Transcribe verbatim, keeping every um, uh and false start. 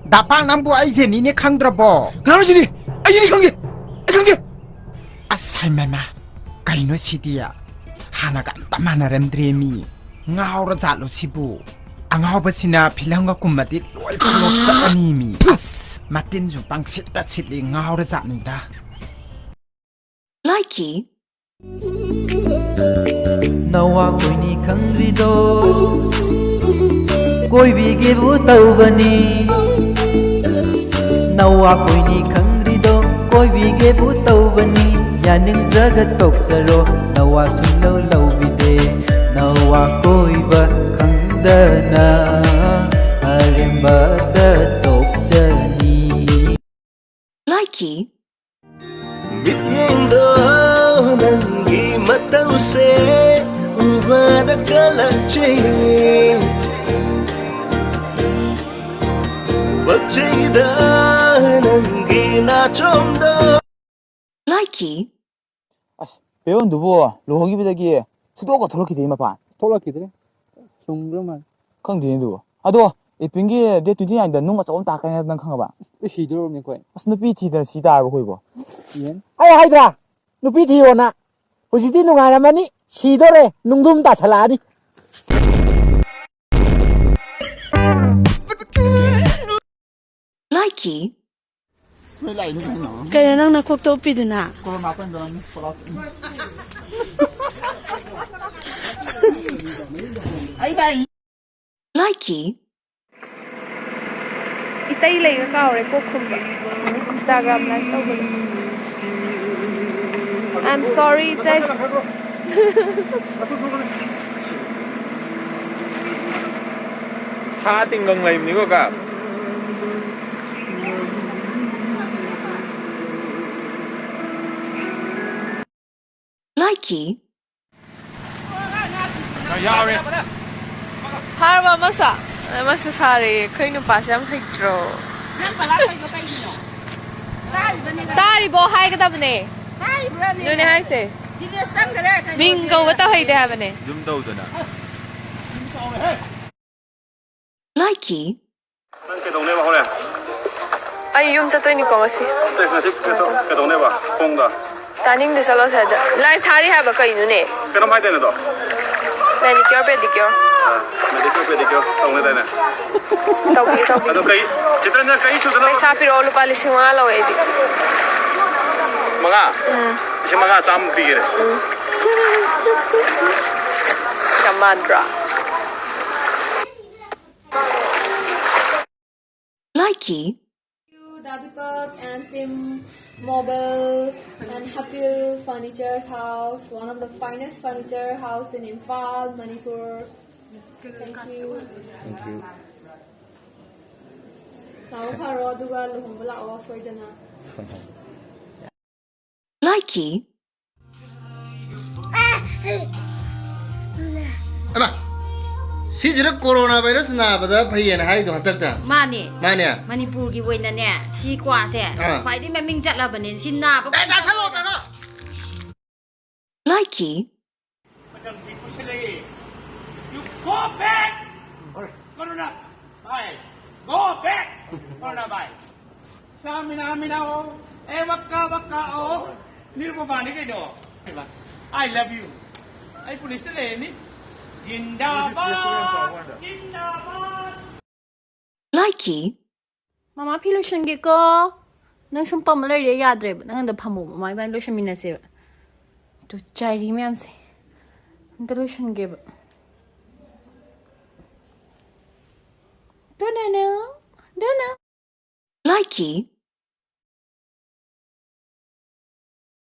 ꯗꯥ ꯄꯥꯛ, ꯅꯪꯕꯨ ꯑꯩ ꯖꯦꯅꯤꯅꯦ ꯈꯪꯗ꯭ꯔꯕꯣ? ꯀꯅꯥꯅꯣ ꯖꯦꯅꯤ? ꯑꯩ ꯖꯦꯅꯤ ꯈꯪꯗꯦ꯫ ꯑꯩ ꯈꯪꯗꯦ꯫ ꯑꯁ, ꯍꯩꯃꯥꯃꯥ, ꯀꯩꯅꯣ ꯁꯤꯗꯤ? ꯍꯥꯟꯅꯒ ꯑꯝꯇ ꯃꯥꯟꯅꯔꯝꯗ꯭ꯔꯦ ꯃꯤ꯫ ꯉꯥꯎꯔ ꯖꯥꯠꯂꯣ ꯁꯤꯕꯨ? ꯑꯉꯥꯎꯕꯁꯤꯅ ꯐꯤꯂꯝꯒ ꯀꯨꯝꯃꯗꯤ ꯂꯣꯏ ꯐ꯭ꯂꯣꯞ ꯆꯠꯂꯅꯤ ꯃꯤ꯫ ꯑꯁ, ꯃꯇꯤꯟꯁꯨ ꯄꯪꯁꯤꯠꯇ ꯁꯤꯠꯂꯤ, ꯉꯥꯎꯔ ꯖꯥꯠꯅꯤꯗ꯫ ꯂꯥꯏꯀꯤ꯫ ꯅꯋꯥ ꯀꯣꯏꯅꯤ ꯈꯪꯗ꯭ꯔꯤꯗꯣ ꯀꯣꯏꯕꯤꯒꯦꯕꯨ ꯇꯧꯕꯅꯤ꯫ ꯅꯋꯥ ꯀꯣꯏꯅꯤ ꯈꯪꯗ꯭ꯔꯤꯗꯣ ꯀꯣꯏꯕꯤꯒꯦꯕꯨ ꯇꯧꯕꯅꯤ꯫ ꯌꯥꯅꯤꯡꯗ꯭ꯔꯒ ꯇꯣꯛꯆꯔꯣ, ꯅꯋꯥ ꯁꯨꯡꯂꯧ ꯂꯧꯕꯤꯗꯦ꯫ ꯅꯋꯥ ꯀꯣꯏꯕ ꯈꯪꯗꯅ ꯑꯔꯦꯝꯕꯗ ꯇꯣꯛꯆꯅꯤ꯫ ꯂꯥꯏꯀꯤ꯫ ꯃꯤꯠꯌꯦꯡꯗꯣ ꯅꯪꯒꯤ ꯃꯇꯧꯁꯦ ꯎꯕꯗ ꯀꯜꯂꯛꯆꯩ꯫ ꯄꯛꯆꯩꯗ ꯅꯪꯒꯤ ꯅꯥꯆꯣꯝꯗꯣ꯫ ꯂꯥꯏꯀꯤ꯫ ꯑꯁ, ꯄꯦꯔꯣꯟꯗꯨꯕꯨ ꯂꯨꯍꯣꯡꯈꯤꯕꯗꯒꯤ ꯁꯨꯛꯊꯣꯛꯀ ꯊꯣꯛꯂꯛꯈꯤꯗꯦ ꯃꯄꯥꯟ꯫ ꯊꯣꯛꯂꯛꯈꯤꯗ꯭ꯔꯦ꯫ ꯆꯨꯝꯈ꯭ꯔ ꯃꯥꯜꯂꯦ꯫ ꯈꯪꯗꯦꯅꯦ ꯑꯗꯨꯕꯨ꯫ ꯑꯗꯣ, ꯑꯦꯄ꯭ꯔꯤꯜꯒꯤ date twenty nine ꯗ ꯅꯨꯡ ꯑꯆꯧꯕ ꯑꯃ ꯇꯥꯔꯛꯀꯅꯤ ꯍꯥꯏꯕ ꯅꯪ ꯈꯪꯉꯕ? ꯑꯁ, ꯂꯣꯏ ꯁꯤꯗꯣꯔꯕꯅꯤ ꯑꯩꯈꯣꯏ꯫ ꯑꯁ, ꯅꯨꯄꯤ ꯊꯤꯗꯅ ꯁꯤ ꯇꯥꯔꯕ ꯑꯩꯈꯣꯏꯕꯣ? ꯌꯦꯟ꯫ ꯑꯩ ꯍꯥꯏꯗ꯭ꯔꯥ? ꯅꯨꯄꯤ ꯊꯤꯔꯣꯅ꯫ ꯍꯧꯖꯤꯛꯇꯤ ꯅꯨꯡꯉꯥꯏꯔꯝꯃꯅꯤ꯫ ꯁꯤꯗꯣꯔꯦ꯫ ꯅꯨꯡꯗꯨꯝ ꯇꯥꯁꯜꯂꯛꯑꯅꯤ꯫ ꯂꯥꯏꯀꯤ꯫ ꯀꯩꯅꯣ ꯅꯪ ꯅꯀꯣꯛꯇ ꯎꯞꯄꯤꯗꯨꯅ? ꯂꯥꯏꯀꯤ꯫ ꯏꯇꯩ ꯂꯩꯒ ꯀꯥꯎꯔꯦ ꯀꯣꯛ ꯈꯨꯝꯕ꯫ Instagram live ꯇꯧꯕꯗ꯫ I'm sorry, ꯏꯇꯩ꯫ ꯁꯥ ꯇꯤꯡꯒꯪ ꯂꯩꯕꯅꯤꯀꯣ, ꯀꯥ꯫ ꯂꯥꯏꯀꯤ꯫ ꯌꯥꯎꯔꯦ꯫ ꯐꯥꯔꯕ ꯑꯃꯁꯨ? ꯑꯃꯁꯨ ꯐꯥꯔꯦ꯫ ꯑꯩꯈꯣꯏ ꯅꯨꯄꯥꯁꯦ ꯌꯥꯝ ꯍꯩꯇ꯭ꯔꯣ? ꯅꯪ ꯀꯂꯥ ꯇꯧꯔꯤꯗꯣ ꯀꯩꯒꯤꯅꯣ? ꯇꯥꯔꯤꯕꯅꯦ꯫ ꯇꯥꯔꯤꯕꯣ ꯍꯥꯏꯒꯗꯕꯅꯦ꯫ ꯇꯥꯔꯤꯕ꯭ꯔꯥꯅꯦ? ꯑꯗꯨꯅꯦ ꯍꯥꯏꯁꯦ꯫ ꯁꯤꯗ ꯆꯪꯈ꯭ꯔꯦ ꯀꯩꯅꯣꯁꯦ꯫ ꯃꯤꯡ ꯀꯧꯕ ꯇꯧꯍꯩꯗꯦ ꯍꯥꯏꯕꯅꯦ꯫ ꯌꯨꯝ ꯇꯧꯗꯅ꯫ ꯂꯥꯏꯀꯤ꯫ ꯅꯪ ꯀꯩꯗꯧꯅꯦꯕ ꯍꯣꯔꯦꯟ? ꯑꯩ ꯌꯨꯝ ꯆꯠꯇꯣꯏꯅꯤꯀꯣ ꯉꯁꯤ꯫ ꯅꯠꯇꯦ, ꯉꯁꯤ ꯀꯩꯗꯧ-, ꯀꯩꯗꯧꯅꯦꯕ ꯈꯣꯡꯗ? ꯇꯥꯅꯤꯡꯗꯦ, ꯆꯠꯂꯣ ꯁ꯭ꯋꯥꯏꯗ꯫ ꯂꯥꯏꯞ ꯊꯥꯔꯤ ꯍꯥꯏꯕ ꯀꯩꯅꯣꯅꯦ? ꯀꯩꯅꯣꯝ ꯍꯥꯏꯗꯥꯏꯅꯦ ꯑꯗꯣ? Manicure, pedicure꯫ ꯑꯥ, manicure, pedicure ꯇꯧꯅꯦꯗꯥꯏꯅꯦ? ꯇꯧꯕꯤꯒꯦ, ꯇꯧꯕꯤꯒꯦ꯫ ꯑꯗꯣ ꯀꯩ, ꯆꯤꯇ꯭ꯔꯟꯖꯅ ꯀꯩ ꯁꯨꯗꯅꯕ? ꯄꯩꯁꯥ ꯄꯤꯔꯛꯑꯣ, ꯂꯨꯄꯥ ꯂꯤꯁꯤꯡ ꯃꯉꯥ ꯂꯧꯋꯦ ꯑꯩꯗꯤ꯫ ꯃꯉꯥ? ꯎꯝ꯫ ꯂꯤꯁꯤꯡ ꯃꯉꯥ ꯆꯥꯝꯃ ꯄꯤꯒꯦꯅꯦ꯫ ꯎꯝ꯫ ꯌꯥꯝ ꯃꯥꯟꯗ꯭ꯔꯣ? Likey. Thank you, Dadipak and Team Mobile and Hatil Furniture's House, one of the finest furniture house in Imphal, Manipur. Thank you. Thank you. ꯂꯥꯛꯑꯣ ꯐꯥꯔꯣ, ꯑꯗꯨꯒ ꯂꯨꯍꯣꯡꯕ ꯂꯥꯛꯑꯣ ꯁꯣꯏꯗꯅ꯫ Likey. ꯑꯃ, ꯁꯤꯁꯤꯅ ꯀꯣꯔꯣꯅꯥ ꯚꯥꯏꯔꯁ ꯅꯥꯕꯗ ꯐꯩꯌꯦꯅ ꯍꯥꯏꯗꯣ ꯍꯟꯗꯛꯇ꯫ ꯃꯥꯅꯦ꯫ ꯃꯥꯅꯦ꯫ ꯃꯅꯤꯄꯨꯔꯒꯤ ꯑꯣꯏꯅꯅꯦ, ꯁꯤ ꯀ꯭ꯋꯥꯁꯦ ꯑꯥ꯫ ꯈ꯭ꯋꯥꯏꯗꯒꯤ ꯃꯃꯤꯡ ꯆꯠꯂꯕꯅꯦ꯫ ꯁꯤ ꯅꯥꯕ ꯑꯦ, ꯆꯥꯁꯜꯂꯣ, ꯆꯥꯁꯜꯂꯣ꯫ Likey. ꯃꯇꯝꯁꯤ ꯄꯨꯁꯤꯜꯂꯛꯏ꯫ You go back, ꯀꯣꯔꯣꯅꯥ ꯚꯥꯏ꯫ Go back, ꯀꯣꯔꯣꯅꯥ ꯚꯥꯏ꯫ ꯁꯥ ꯃꯤꯅꯥ ꯃꯤꯅꯥ ꯑꯣ, ꯑꯦ ꯋꯛꯀꯥ ꯋꯛꯀꯥ ꯑꯣ, ꯅꯤꯔꯨꯄꯃꯥꯅꯤ ꯀꯩꯅꯣ꯫ I love you. ꯑꯩ ꯄꯨꯂꯤꯁꯇ ꯂꯩꯔꯅꯤ꯫ ꯖꯤꯟꯗꯥꯕꯥꯗ, ꯖꯤꯟꯗꯥꯕꯥꯗ꯫ Likey. ꯃꯃꯥ, ꯐꯤ ꯂꯣꯏꯁꯟꯒꯦꯀꯣ꯫ ꯅꯪ ꯁꯨꯝ ꯄꯝꯃ ꯂꯩꯔꯦ, ꯌꯥꯗ꯭ꯔꯦꯕ꯫ ꯅꯪ ꯑꯝꯇ ꯐꯝꯃꯣ, ꯃꯃꯥ ꯏꯕꯥꯅꯤ ꯂꯣꯏꯁꯟꯃꯤꯟꯅꯁꯦꯕ꯫ ꯇꯨ ꯆꯥꯏꯔꯤ ꯃꯌꯥꯝꯁꯦ ꯑꯝꯇ ꯂꯣꯏꯁꯟꯒꯦꯕ꯫ ꯗꯣꯅꯥꯅꯨ, ꯗꯣꯅꯥ꯫ Likey.